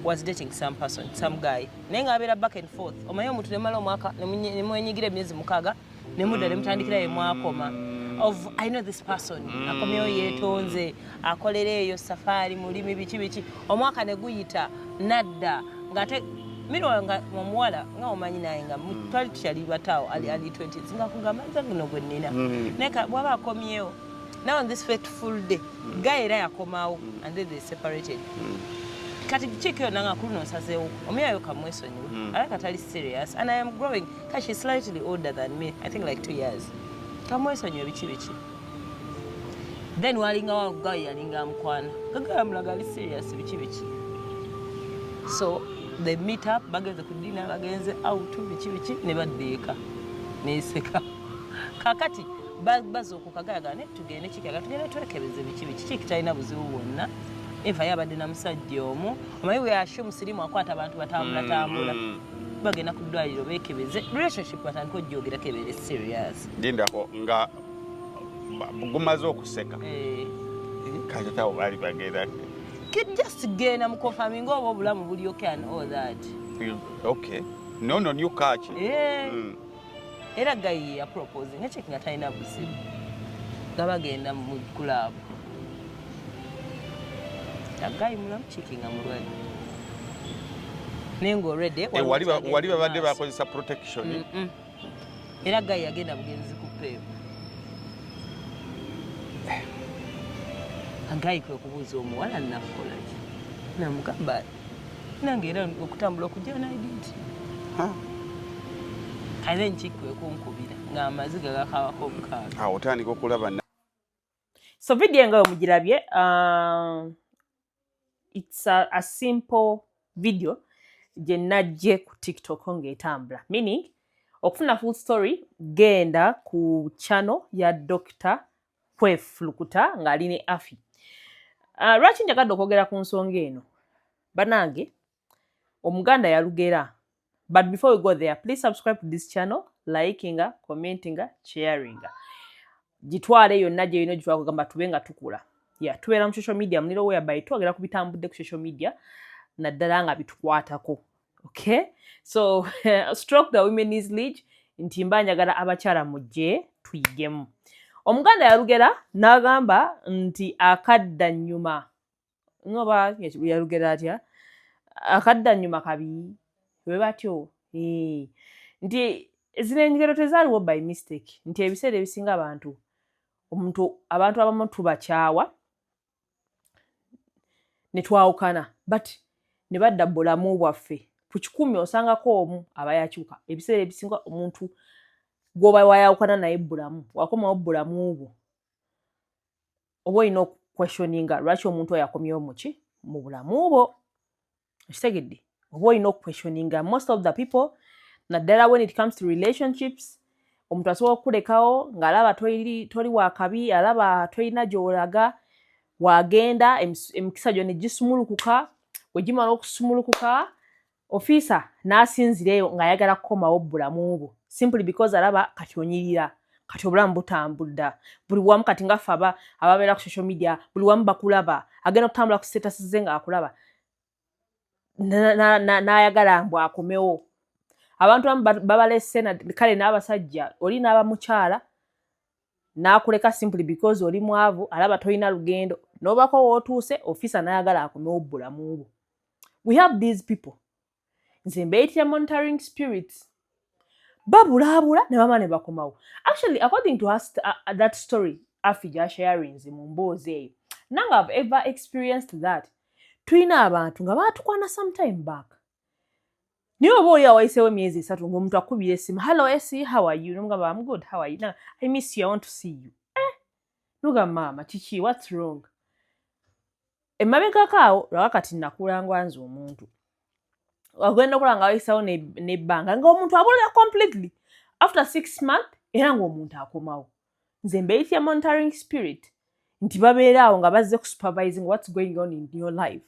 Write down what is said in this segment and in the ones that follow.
Was dating some person, some guy, naye ng'abeera back and forth. Omanyi omuntu nemala omwaka, nemwenyigira emyezi 6, nemudda nemutandikira yemwakoma of I know this person akomyewo, yeetonze, akolera eyo safaari, mulimi, biki biki. Omwaka ne guyita, nadda ng'ate meanwhile nga omuwala nga omanyi naye nga twali tukyali bataawo, ali ali 20, nga kugamba nze guno gwe nnina. Naye bw'aba akomyewo, now on this fateful day, guy era yakomawo and then they separated. Kati chick yonna nga kuluno nsazeewo omuyayo kamwesonyiwe, alaka tali serious and I am growing. Ka she's slightly older than me, I think like 2 years. Kamwesonyiwe, biki biki. Then walingawo guy yalinga amukwana, gaga amulaga ali serious, biki biki. So they meet up, bagenze ku dinner, bagenze out, biki biki, ne badda eka neseka. Kakati bazuukuka gayagala ne tugende kikaga, tugende twekebeze, biki biki. Kiki talina buzibu bwonna. Eva yabadde na musajja omu, omanyi we assume sirimu akwata abantu batambula tambula. Bagenda ku ddwaliro beekebeze, relationship batandika ojjogerako ebeere serious. Lindako, nga gumaze okuseka. Eh. Kati awo baali bagenda? Just genda mu confirming oba obulamu buli okay and all that. Okay, no new catch. Eh. Era guy yapropose nga chick nga talina buzibu, nga bagenda mu club, guy mulamu, chick nga mulwadde, naye nga already Eh, wali babadde bakozesa protection? Era guy yagenda bugenzi ku PEP. Guy kwe kubuuza omuwala, nakukola ki? Namugamba nange era okutambula okujja naidinti. Kale nki kwe kunkubira ng'amaziga gakabako obukaaga. Awo otandika okulaba. So video nga wemugirabye, it's a simple video gye najje ku TikTok ng'etambula, meaning okufuna full story genda ku channel ya Dr Kwef Lukuta ng'ali ne Afi. Lwaki njagadde okwogera ku nsonga eno, banange? Omuganda yalugera. But before we go there, please subscribe to this channel, likinga, commentinga, sharinga, gitwale yonna gyerina ogitwala, kugamba tube nga tukula. Ya tubeera mu social media muliro whereby twogera ku bitambudde ku social media, naddala nga bitukwatako. Okay, so stroke the Women's League, nti mba njagala abakyala mujje tuyigemu. Omuganda yalugera n'agamba nti akadda nnyuma, ngoba yalugera atya? Akadda nnyuma kabi, bwe batyo. Nti zino engero tezaaliwo by mistake, nti ebiseera ebisinga abantu, omuntu, abantu abamu tubakyawa ne twawukana, but ne badda bulamu bwaffe. Ku 100 osangako omu aba yakyuka. Ebiseera ebisinga omuntu gw'oba wayawukana naye bulamu wakomawo bulamu bwo, oba olina okuquestioninga lwaki omuntu oyo akomyewo muki mu bulamu bwo. Okitegedde? Oba olina okuquestioninga. Most of the people, naddala when it comes to relationships, omuntu asobola okukulekawo ng'alaba toli wakabi, alaba tolina gy'olaga, wagenda emikisa gyo ne gisumulukuka. Bwe gimala okusumulukuka, ofiisa n'asinzira eyo ng'ayagala kukomawo bulamu bwo simply because alaba kati onyirira, kati obulamu butambudda buli wamu. Kati ngaffe ababeera ku social media, buli wamu bakulaba, agenda okutambula ku status ze ng'akulaba, n'ayagala mbu akomewo. Abantu abamu babalese kale n'abasajja, oli n'aba mukyala n'akuleka simply because oli mwavu, alaba tolina lugendo, n'obako wootuuse, ofiisa n'ayagala akomewo bulamu bwo. We have these people, nze mbeyitira monitoring spirits, babulaabula ne bama ne bakomawo. Actually, according to her, that story Afi gyasharinze mu mboozi eyo, nange have ever experienced that. Tulina abantu nga baatukwana sometime back, naye oba oli awayiseewo emyezi 3 ng'omuntu akubira essimu, "Hello Esi, how are you?" Nomugamba, "I'm good, how are you?" "I miss you, I want to see you." Eh, nogamba, "Maama, kiki? What's wrong?" Emabegako awo lwaka kati nakulangwa nze omuntu agenda okulaba nga wayisawo nebbanga ng'omuntu abulira completely after 6 month, era ng'omuntu akomawo. Nze mbeyitya monitoring spirit, nti babeera awo nga bazze ku supervising what's going on in your life.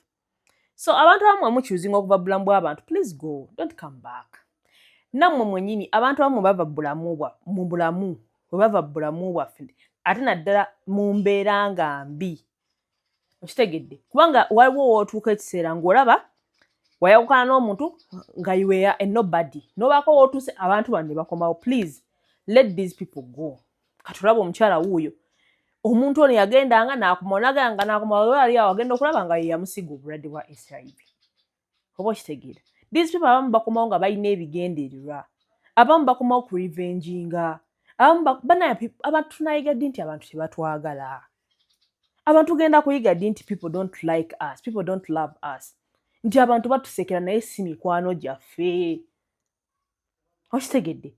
So abantu abamu emukyuzinga okuva bulamu bw'abantu, please go, don't come back. Nammwe mwennyini abantu abamu bava bulamu mu bulamu, bwe bava bulamu bwaffe, ate naddala mu mbeera nga mbi. Okitegedde? Kubanga waliwo wootuuka ekiseera ng'olaba Wayawukana n'omuntu nga you were a nobody, nobaako wootuuse, abantu bano ne bakomawo. Please let these people go. Kati olaba omukyala wuuyo, omuntu ono yagendanga n'akomawo, naganga n'akomawo, ali awo agenda okulaba nga ye yamusiga obulwadde bwa HIV. Oba okitegeera? These people abamu bakomawo nga balina ebigendererwa, abamu bakomawo ku revenginga, abamu banaye. Abantu tunayiga ddi nti abantu tebatwagala? Abantu tugenda kuyiga ddi nti people don't like us, people don't love us, nti abantu batusekera naye si mikwano gyaffe? Okitegedde?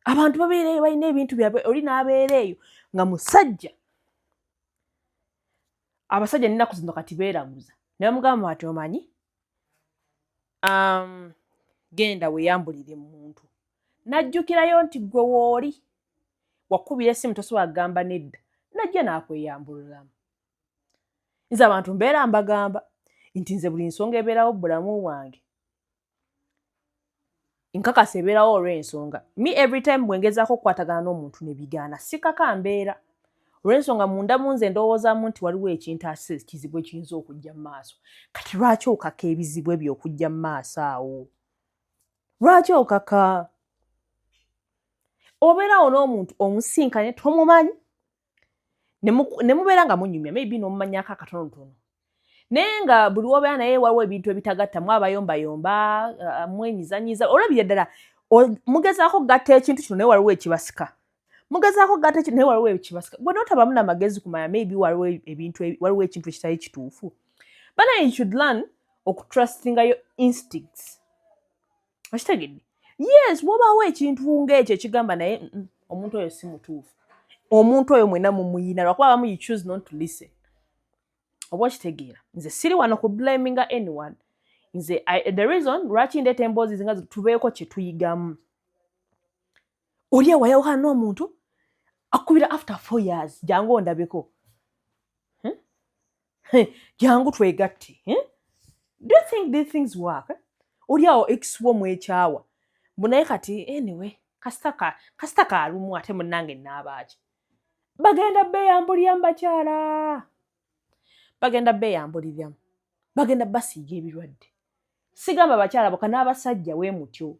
Abantu babeereyo balina ebintu byabwe. Oli n'abeera eyo nga musajja. Abasajja ninaku zino kati beeraguza ne bamugamba ati, "Omanyi, genda weeyambulire muntu." Najjukirayo nti gwe wooli wakubira essimu, tosobola kugamba nedda, najja n'akweyambululamu. Nze abantu mbeera mbagamba nti nze buli nsonga ebeerawo bulamu bwange nkakasa ebeerawo olw'ensonga. Me, every time bwe ngezaako okukwatagana n'omuntu ne bigaana, sikaka mbeera olw'ensonga munda mu nze ndowoozaamu nti waliwo ekintu ase ekizibu ekiyinza okujja mu maaso. Kati lwaki okaka ebizibu ebyo okujja mu maaso awo? Lwaki okaka obeerawo n'omuntu omusinkanye, tomumanyi, ne mubeera nga munyumya, maybe n'omumanyako akatonotono, naye nga buli wobeera naye waliwo ebintu ebitagatta, mwabayombayomba, mwenyizanyiza, olabira ddala mugezaako okugatta ekintu kino naye waliwo ekibasika, mugezaako okugatta ekintu naye waliwo ekibasika. Gwe notabamu namagezi kumanya maybe waliwo ebintu, waliwo ekintu ekitali kituufu. Bana, you should learn okutrustinga your instincts. Okitegedde? Yes, wabaawo ekintu ng'ekyo ekigamba naye omuntu oyo si mutuufu, omuntu oyo mwena mumuyina, lwakuba abamu you choose not to listen. Oba okitegeera? Nze siri wano ku blaminga anyone. Nze the reason lwaki ndeeta emboozi zinga tubeeko kye tuyigamu. Oli awayawukana n'omuntu akubira after 4 years, "Jangu ondabeko, hmm? Jangu twegatte, hmm? Do you think these things work, eh? Oli awo ex wo mwekyawa mbu naye kati anyway kasita kalumu ate munnange naabaaki. Bagenda beeyambuliramu, bakyala, bagenda beeyambuliramu, bagenda basiiga ebirwadde. Sigamba bakyala boka, n'abasajja we mutyo.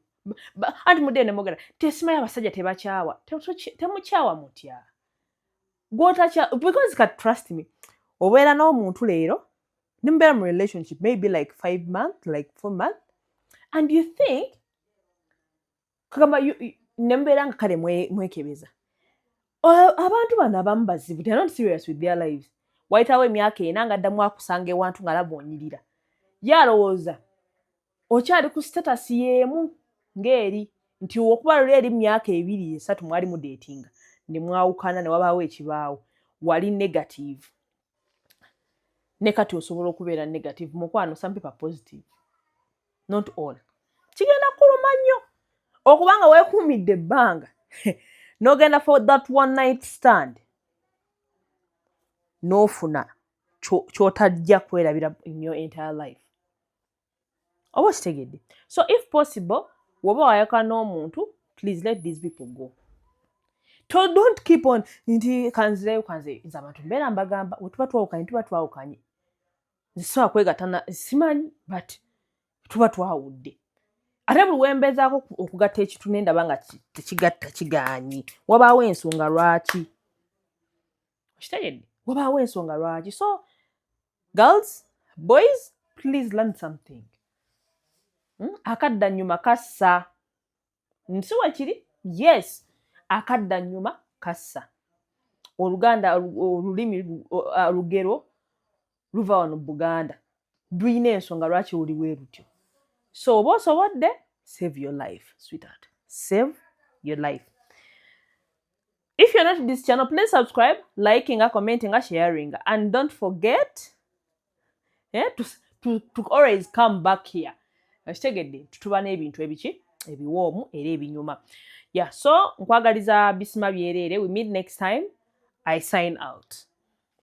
Anti mudde ne mwogera, tesimanyi abasajja tebakyawa. Temukyawa mutya gwotakya? Because ka trust me, obeera n'omuntu leero nemubeera mu relationship maybe like 5 months, like 4 months, and you think kagamba nemubeera nga kale mwekebeza. Abantu bano abamu bazibu, they are not serious with their lives. Wayitawo emyaka 4 nga addamu akusanga ewantu ng'alaba onyirira, ye alowooza okyali ku status y'emu ng'eri nti okuba luli eri mu myaka 2, 3 mwali mudatinga ne mwawukana ne wabaawo ekibaawo, wali negative, ne kati osobola okubeera negative. Mukwano, some people are positive, not all. Kigenda kuluma nnyo okubanga weekuumidde ebbanga n'ogenda for that one night stand n'ofuna ky'otajja kwerabira in your entire life. Oba okitegedde? So if possible, woba wayaka n'omuntu, please let these people go. To don't keep on nti kanzireyo, kanze. Nze abantu mbeera mbagamba, we tuba twawukanye, tuba twawukanye. Nze sobola kwegatta simanyi, but tuba twawudde. Ate buli wembezaako okugatta ekintu nendaba nga tekigatta, kigaanyi, wabaawo ensonga lwaki. Okitegedde? Wabaawo ensonga lwaki. So girls, boys, please learn something. Akadda nnyuma kassa nsi wekiri. Yes, akadda nnyuma kassa. Oluganda, olulimi, olugero luva wano mu Buganda, lulina ensonga lwaki luli bwe lutyo. So oba osobodde, save your life, sweetheart, save your life. If you're not to this channel, please subscribe, liking, commenting, sharing, and don't forget, yeah, to always come back here. Okitegedde? Tutuba n'ebintu ebiki ebiwoomu era ebinyuma. Yeah, so nkwagaliza bisima byereere. We meet next time. I sign out.